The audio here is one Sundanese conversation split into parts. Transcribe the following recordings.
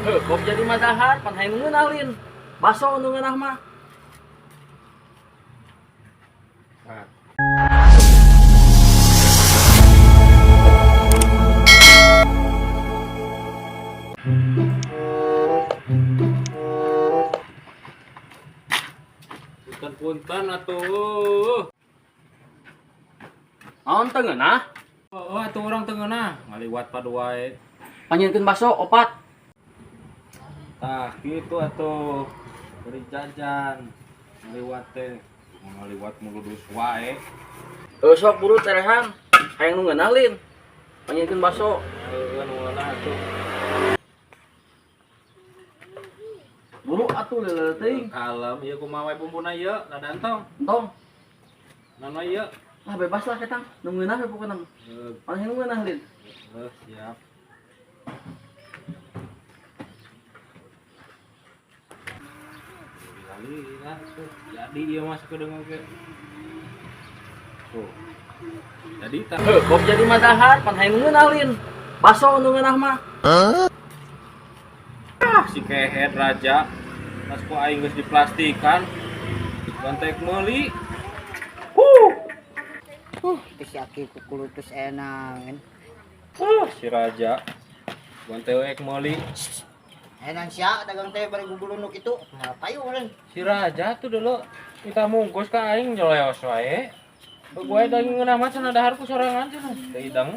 Heuh, kok jadi madahar pan hayang ngeunah lin. Baso nu ngeunah mah. Nah. Punten-punten atuh. Naon teu ngeunah? Oh, atuh urang teu ngeunah, ngaliwat padu wae. Panjieunkeun baso opat. Tah, kitu atuh. Beri jajan. Ngaliwat teh, ngaliwat muludus wae. Heuh, sok buru terehan. Hayang nu ngeunah lin. Panjieunkeun baso. Heueuh nu ngeunah atuh. Buru atuh leuleut teuing. Kalem ieu kumaha wae bumbuna ieu, lada entong. Entong. Nano ieu? Ah bebas lah ketang. Nu ngeunah we pokona mah. Heuh, Pan hayang nu ngeunah lin. heuh, siap. Lila tuh. Jadi ieu mah sakedeung oge. Tuh. Jadi tah. Heuh, kok jadi madahar pan hayang nu ngeunah lin. Baso nu ngeunah mah. Ah, si kehed raja. Pas ku aing geus diplastikan. Gantek meuli. Itu si Aki kukulutus enang. Si raja. Gantek meuli. Enang sia dagang teh bari gugulunuk itu. Malah payu meureun. Si raja tuh dulu kita mungkus ka aing nyoleos wae. Gue daging ngeunah mah cenah dahar ku sorangan cenah. Teu hidang.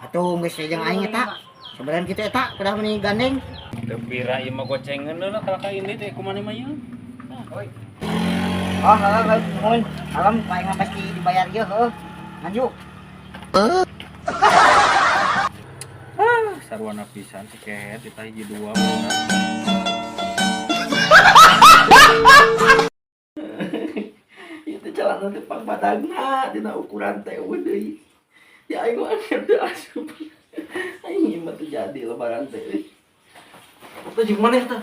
Atuh geus jeung aing eta. Sebenarnya kitu eta kudah meuni gandeng. Teu pira ieu mah gocengeun deuleu kalau ka ini teh kumaha mah ieu. Oh, heeh, nuhun. Alam aing mah pasti dibayar ieu heuh. Nganjuk. Ah, sarwana pisan si kehed kita hiji dua bener. Itu celana teh pang badagna dina ukuran teh eueuh deui. Ya aing mah teu asup. Aing mah teu jadi lebaran teh euy. Teh jeung maneh teh?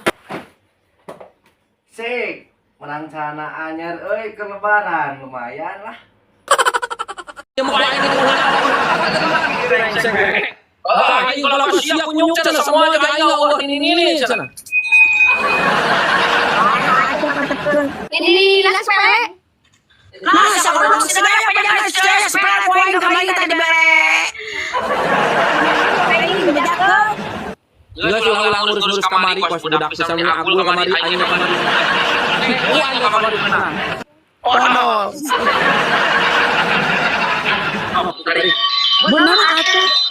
Sik, menang celana anyar euy ke lebaran, lumayan lah. Ah, aing kalau siap kunyuk cenah semuanya aing Allah ini cenah. Ini lah sepele. Nah, sakudu sedaya pajangan sedaya sepele ku aing kamari teh dibere. Ini dibedakeun. Geus ulah-ulah ngurus-ngurus kamari kos budak pisan agul kamari aing kamari. Ku aing kamari menang. Ono. Bener atuh.